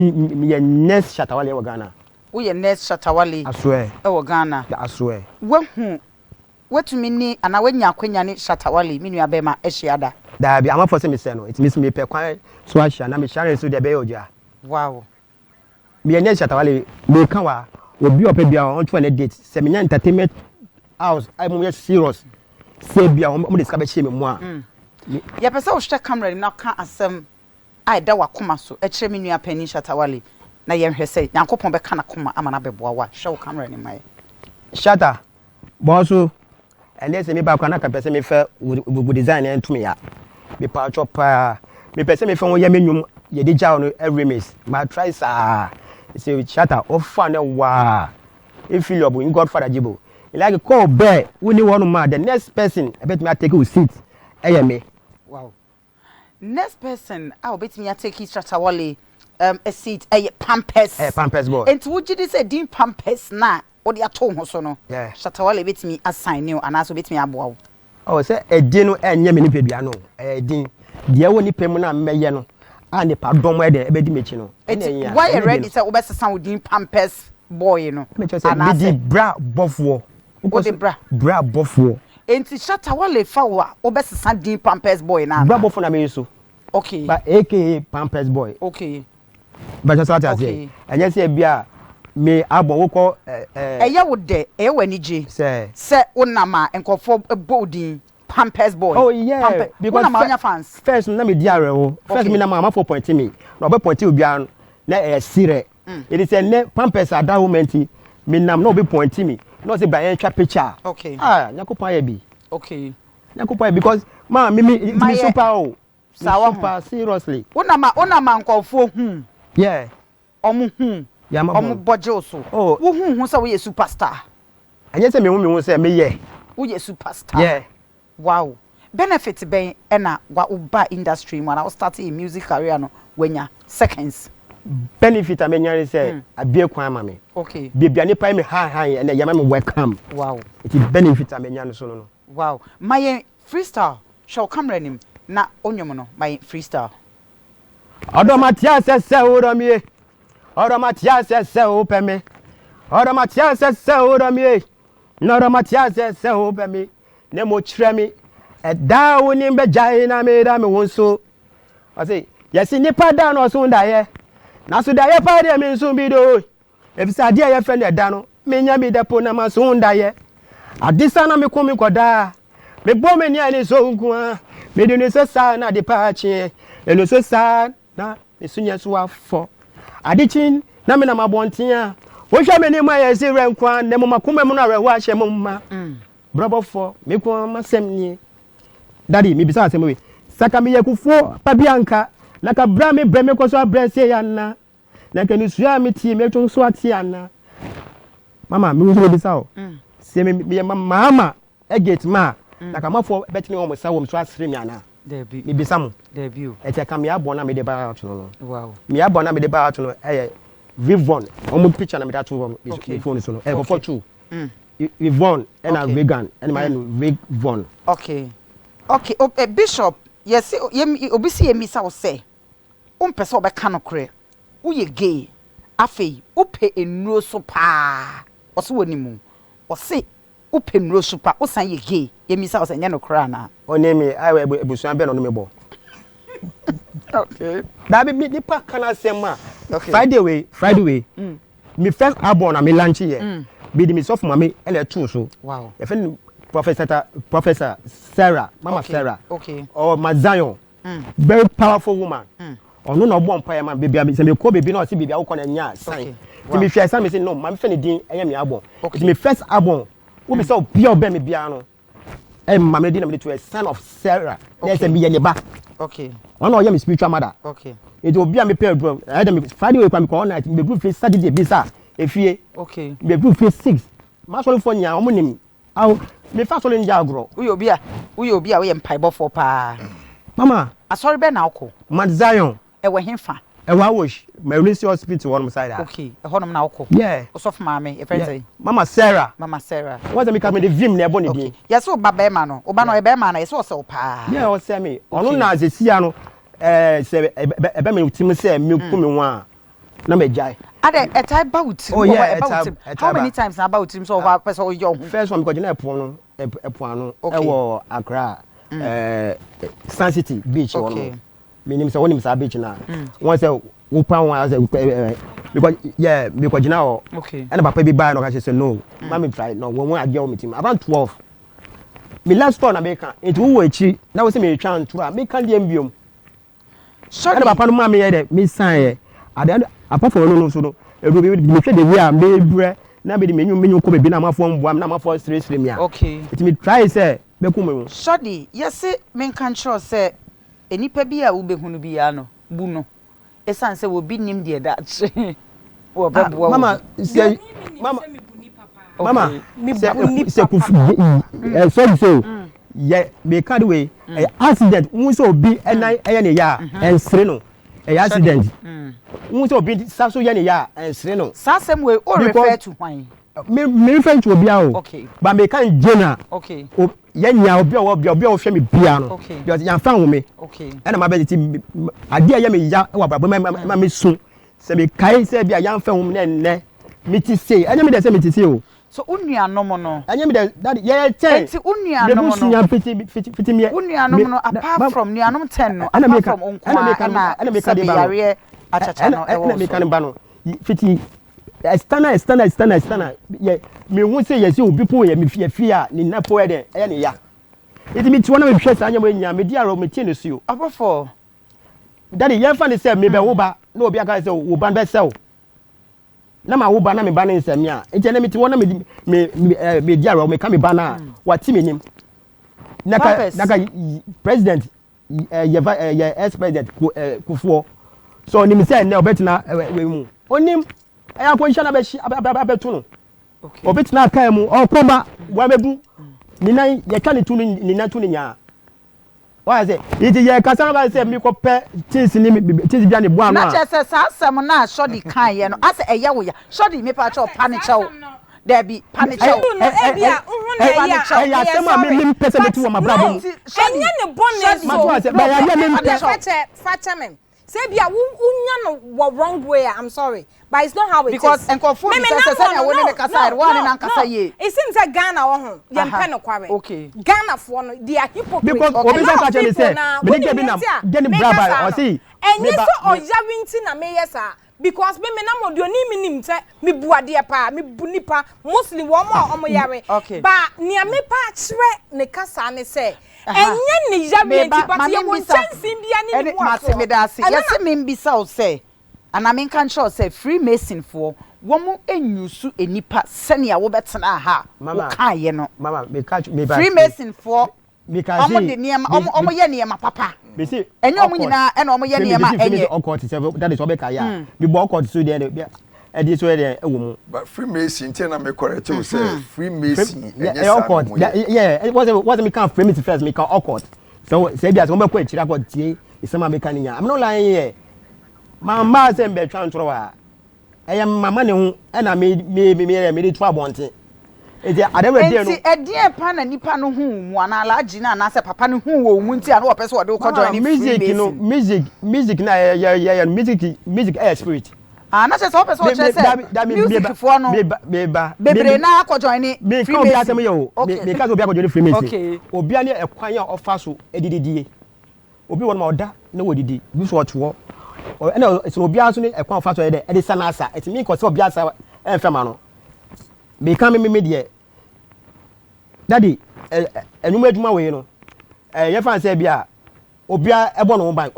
Meyɛ next Shatta Wale wɔ Ghana. Woyɛ next Shatta Wale I swear. Wɔ Ghana. I swear. Woahu, woatumi ne anaa woanya akwanya ne Shatta Wale, me nua bɛrima, ahyia da? Daabi, amanfoɔ sɛ mesɛ no, nti me nso mepɛ kwan so ahyia na mehyia no nso deɛ ɛbɛyɛ ogya. Meyɛ next Shatta Wale, meka wa, obi a ɔpɛ biara ɔntwerɛ ne date, sɛ menya entertainment house a emu yɛ serious sɛ bi a wɔn de sika bɛhyɛ me mu a. Yɛpɛ sɛ wohwɛ camera no mu na woka asɛm a ɛda w'akoma so kyerɛ me nua panin Shatta Wale na yɛnhwɛ sɛ Nyankopɔn bɛka n'akoma ama no abɛboa wo a. Hwɛ wo camera no mu ma yɛn. Shatta, bɔ so. Ɛnɛ sɛ meba koraa na anka mepɛ sɛ mefa wo design no nto me ya. Mepaatwɔ paa. Mepɛ sɛ mefa wo yɛ me nnwom yɛde gyaw no remix. Ma try saa. Sɛ Shatta, wofa no waa. Efili ɔbo, Godfather Jibo. Like kɔɔ bɛɛ, wonni hɔnom a, the next person ɛbɛtumi atake wo seat ɛyɛ me. Wow. Next person a obetumi atake Shatta Wale seat ɛyɛ Pampers. Ɛyɛ Pampers Boy. Nti wogye di sɛ din Pampers no a wode ato wo ho so no, Shatta Wale betumi asign wo anaasɛ obetumi aboa wo? Oh, sɛ edin no ɛnyɛ me nipadua no, ɛyɛ edin. Deɛ ɛwɔ nipa mu no a mɛyɛ no, a nipa dɔm ɛyɛ dɛ ɛbɛdi m'akyi no, ɛna Nti ɛhia. woayɛ Ɛnyɛ din ready no. sɛ wobɛsesa wo din Pampers Boy no Ɛna kyerɛ sɛ anaasɛ? medi bra bɔfoɔ. Wokɔ Wode so bra? Bra bɔfoɔ. Enti Shatta Wale fa wo a, wobɛsesa din Pampers Boy no Bra anaa? bɔfoɔ na meyi so. But aka Pampers Boy. Bɛkyɛ sɛ wate aseɛ. Ɛnyɛ sɛ ebi a me abɔ wokɔ ɛɛ. Ɛyɛ wo dɛ, ɛyɛ wo anigye Sɛ. Sɛ wonam a nkurɔfoɔ bɔ wo din Pampers Boy? Oh yeah, Pampers, because wonam a wonya fans? First no na me di awerɛho. First me nam a amanfoɔ pɔnte me. Na ɔbɛ pɔnte obiara no na ɛyɛ serɛ. Ɛti sɛ nnɛ Pampers ada hɔ ma nti me nam na obi pɔnte me na ɔsɛ bra yɛntwa picture. Ah, Nyankopɔn ayɛ bi. Nyankopɔn ayɛ because maa me me Ma me so yɛ paa o. Me Saa so wahu. paa seriously. Wonam a wonam a nkurɔfoɔ hu. Ɔmo hu. Yeah, ma Ɔmo bɔ. bɔ gye wo so. Oh. Wohu ho sɛ woyɛ superstar. Ɛnyɛ sɛ mehu me ho sɛ meyɛ. Woyɛ superstar. Yeah. Wow. Benefit bɛn ɛna wa woba industry mu ana wo start yɛ music career no wanya seconds? Benefit a menya ne sɛ abie kwan ama me. Baabi a nipa yi me ha ha yi ɛnna yɛma me welcome. Nti benefit a menya no so no. Wow. Ma yɛn freestyle. Hwɛ wo camera anim na onnwom no ma yɛn freestyle. Ɔdɔ ma te asɛ sɛ wodɔ me ye. Ɔdɔ ma te asɛ sɛ wopɛ me. Ɔdɔ ma te asɛ sɛ wodɔ me ye. Na ɔdɔ ma te asɛ sɛ wopɛ me. Na mo kyerɛ me. Ɛda a wonim bɛgyae na meda me ho so. Ɔse yɛsi nipa da na ɔso daeɛ. Nanso daeɛ paa deɛ me nso bi do. Efisɛ adeɛ a yɛfrɛ no ɛda no, menya bi da po na maso ndaeɛ. Ade sa na meko me kɔdaa. Mebɔ m'ani a ne so nko a. Mede ne so saa na ade paa kyeɛ. Ɛno so saa na me so nyɛ so afɔ. Ade kye na menam abɔnten a. Wohwɛ m'anim a yɛsi werɛ nko a. Na mmom akoma mu no awerɛhoɔ ahyɛ mo ma. Brɔbɔfoɔ, me nko ara m'asɛm nie. Daddy, mebisa asɛm wei. Sɛ ka meyɛ kufuo pa bi anka, na ka berɛ a mebrɛ mekɔ so abrɛ sei ana? Na nka nisuo a metie mɛto so ate ana? Mama, me nso mebisa wo. Sɛ meyɛ maama gate ma a, na ka mafoɔ bɛtene wɔn nsa wɔ me so asere me ana? Dabi. Mebisa mo. Dabi o. Ɛkyɛ ka mea bɔn a mede ba ato no no. Wow. Mea bɔn a mede ba ato no ɛyɛ Rivon. Wɔn picture na mede ato wɔ me phone so no. Ɛyɛ kɔfɔ two. Rivon ɛna Regan ɛna mayɛ no Rivon. Okay. Okay. O, eh, Bishop, yɛse yɛ obi si yɛmmisa wo sɛ wompɛ sɛ wɔbɛka nokorɛ, woyɛ gay, afei wopɛ nnuro so paa, ɔse wɔnim wo, ɔse wopɛ nnuro so pa, wosan yɛ gay, yɛmmisa wo sɛ ɛnyɛ nokorɛ anaa? Ɔne me ayɛ abusua bɛn na ɔne me bɔ? Daabi me nipa ka n'asɛm a Friday wei Friday wei me first album na me launch yɛ me de me sɔfo maame ɛna ɛtoo so yɛfɛ no Professor Professor Sarah Mama Sarah ɔwɔ ma Zion very powerful woman ɔno na ɔbɔ mpaeɛ ma beebi a sɛ mekɔ beebi na ɔsi beebi a wokɔ na nya sign nti mehwɛ sign me sɛ no maame fɛ ne din ɛyɛ me album nti me first album wobi sɛ obi a ɔbɛn me biara no ɛyɛ maame din na mede to ɛ son of Sarah na ɛsɛ meyɛ ne ba ɔno ɔyɛ me spiritual mother nti obi a mepɛ aduro ɛyɛ dɛ me Friday wei kora mekɔ all night mebɛduru fie Saturday bi sa efie mebɛduru fie 6 masɔrefoɔ nyinaa wɔn nim awo mefa asɔre ngya agorɔ. Woyɛ obi a woyɛ obi a woyɛ mpaebɔfoɔ paa. Mama. Asɔre bɛn na wokɔ? Mount Zion. Ɛwɔ hefa? Ɛwɔ Awosh, Marinisi Hospital hɔnom side ha. Okay, ɛhɔnom na wokɔ? Yeah. Osɔfo maame, yɛfrɛ no sɛn? Mama Sarah. Mama Sarah. Wɔn sɛ meka mede vim na ɛbɔ ne din. Okay. Yɛsɛ wo ba bɛrima no, wo ba no ɔyɛ bɛrima ana? Yɛsɛ ɔsɛ wo paa. Yeah, ɔsɛ me. Ɔno na sesia no, ɛɛ sɛ ɛbɛ me tirim sɛ meku me ho a, na magyae. Adɛ, ɛtae ba wo tirim? Oh wɔ hɔ, yeah, ɛba wo ɛtae tirim. ɛtae How many ba. times na aba wo tirim sɛ wɔ hɔ a wopɛ sɛ woyɛ wo ho? First one, mekɔgyina ɛpo no, ɛpo ano ɛwɔ Accra, Sun City beach hɔ no. Menim sɛ wonim saa beach no a, wɔn sɛ wopa ho a sɛ mekɔ yɛ mekɔgyina hɔ. Ɛna papa bi baa na ɔka kyerɛ sɛ no, ma me try no, wɔn adeɛ wɔ me tirim around 12. Me last store na meka, nti wowɔ akyiri na wo sɛ metwa ntoro a, meka deɛ mbiom. Sorry. Ɛna papa no maa meyɛ dɛ mesan yɛ ade. Apart from ɛno no nso no, edu bi mehwɛ de wi a mebrɛ na mede menyu kɔ baabi na amafoɔ mboa me na amafoɔ seresere me a, nti me try sɛ bɛku me ho. Sɔde, yɛse menka nkyerɛ wo sɛ nnipa bi a wobɛhu no biara no, bu no. Ɛsiane sɛ obi nnim deɛ daakye Ah, wɔbɛboa wɔ mama bi. sɛ Deɛ mi nim mama sɛ mebu nipa paa. Mama sɛ Mebu nipa sɛ papa. kufu ɛ, sorry, so yɛ meka de wei, ɛyɛ accident n sɛ obi ɛnan ɛyɛ ne ya a, ɛnsere no, ɛyɛ accident n sɛ obi sa so yɛ ne ya a, ɛnsere no. Saa asɛm wei, o Because refer to hwan? Me refer to obiara o. But meka in general. O yɛ nya obi a ɔwɔ bia, obi a ɔhwɛ me bia no, because yɛnfa ho me ɛna ma bɛ ti adeɛ a ɛyɛ me ya ɛwɔ abrabɔ mu ɛma me su sɛ mekae sɛ bi a yɛnfa ho me na ɛnnɛ me ti sei, ɛnyɛ me dɛ sɛ me ti sei o. So wo nuanom no? Ɛnyɛ me dɛ, daddy, yɛyɛ 10. Enti wo nuanom no? Mebusua fiti fiti fiti miɛ. Wo nuanom no, apart from nuanom 10 no, apart from wo nko ara ɛna ɛna sɛbe yareɛ akyakya no ɛwɔ ɛna wo meka so? no ba no fiti ɛstana ɛstana ɛstana ɛstana yɛ mehu sɛ yɛsɛ obi po yɛ me fie fie a ne nna po yɛ dɛ ɛyɛ ne ya, nti mi ti hɔ na mehwɛ saa nneɛma yi nyinaa, medi arɔ metie ne so. Ɔbɔfo. Daddy, yɛmfa ne sɛ mebɛ wo ba na obi aka sɛ wo ba no bɛsɛ wo na ma wo ba na me ba ne nsɛm a, nti ɛnɛ mete hɔ na medi me me ɛɛ medi arɔ meka me ba no a wate m'anim na ka Pampers. na ka president yɛ va yɛ ex president ko Kufuor so ɔnim sɛ ɛnɛ ɔbɛtena wei mu, ɔnim ɛyɛ akɔnhyia na abɛhyi abɛto no, ɔbɛtena kaa mu ɔkɔ ba wabɛbu ne nan, yɛtwa ne tu ne ne nan tu ne nyaa wayɛ sɛ nti yɛ kasa no ba sɛ mekɔ pɛ things ne things bi a ne bu ano Na a kyerɛ sɛ saa asɛm no a Sɔde kaeɛ no, asɛ ɛyɛ wo ya. Sɔde, mepa kyɛw, pa ne kyɛw. Dabi, pa ne kyɛw. Ɛnu no ebi a wohu na Pa ɛyɛ ne a kyɛw. Ɛyɛ meyɛ asɛm a sorry, me mempɛ sɛ but mete wɔ m'abrabɔ no mu. Nti Sɔde, ɛnyɛ ne bɔne Sɔde, so. Mato ase, bɛyɛ adeɛ a pa ne mempɛ. kyɛw. Fakyɛ fakyɛ me sɛ ebi a wo wonya no wɔ wrong way a, I'm sorry, but it's not how it Because is. nkurɔfoɔ Me me bisa nam sɛ hɔ sɛnea no wo ne no ne kasa no yɛ no, wo a ne no nankasa no yie. It seems sɛ Ghana wɔ ho yɛmpɛ nokware. Ghanafoɔ no, they are hypocrites. Because A obi lot sɛ of ka kyerɛ me people sɛ na mene wonim gye bi deɛ nam nti a gye ne meka bra ba saa no, ɔse ɛnyɛ meba sɛ me ɔyare nti na meyɛ saa, because me nam ɔdeɛ ɔne me nim sɛ mebu adeɛ paa, mebu nipa, mostly wɔn a wɔn yare. Ba nea mepa akyerɛ ne kasa ne sɛ ɛnyɛ ne yareɛ Meba nti, but ma yɛwɔ membisa nkyɛnsee bia ne ne ɛne mu mate asoɔ meda ase. ɛno na Yɛse membisa wo sɛ anaa menka nkyerɛ wo sɛ Freemason foɔ wɔn nyusu nnipa sɛnea wobɛtena ha a Mama wokaeɛ no. Mama, meka meba Freemason foɔ meka wɔn se de nneɛma wɔn yɛ nneɛma papa. Mesi Ɛnyɛ wɔn nyinaa ɛna wɔn yɛ nneɛma ɛnyɛ. Ɛnyɛ. Ɔkɔt sɛ that is ɔbɛka yɛ a mebɔ ɔkɔt so deɛ ɛde so deɛ ɛwɔ mu. But Freemason nti na me correct wo sɛ Freemason ɛnyɛ ɛyɛ saa na ɔkɔt ɔmo yɛ. Yɛ wɔsɛ meka Freemason first, meka ɔkɔt sɛ ebi a sɛ wɔbɛkɔ akyiri akɔ tie nsɛm a meka ne nya. I'm not lying here, maa mmaa sɛ mbɛtwa ntorɔ a ɛyɛ mama ne ho ɛna me me me me me de to abɔnten, nti adeɛ deɛ no. Nti ɛdeɛn pa na nipa no hu wo mu anaa alagye no anaasɛ papa no hu wɔ wo mu nti a na wɔpɛ sɛ wɔde wo kɔ join ne Music no, Freemason? music na yɛ yɛ yɛ music, music ɛyɛ spirit. Ah, na kyerɛ sɛ wopɛ sɛ ɔkyerɛ sɛ music foɔ no meba bebree na akɔ join ne meka obi asɛm yɛ o. Meka sɛ obi akɔ join ne Freemason. Obi ne ɛkwan a ɔfa so edididie, obi wɔ no ma ɔda na wɔdidi, obi nso ɔte hɔ ɛna sɛ obiara nso ne ɛkwan a ɔfa so yɛ dɛ ɛde sa n'asa, ɛti mi nkɔ sɛ obi asa ɛnfɛ ma no. Meka me deɛ, daddy, ɛ ɛnwom adwuma wei no, yɛfa sɛ bi a obiara ɛbɔ ne ho ban.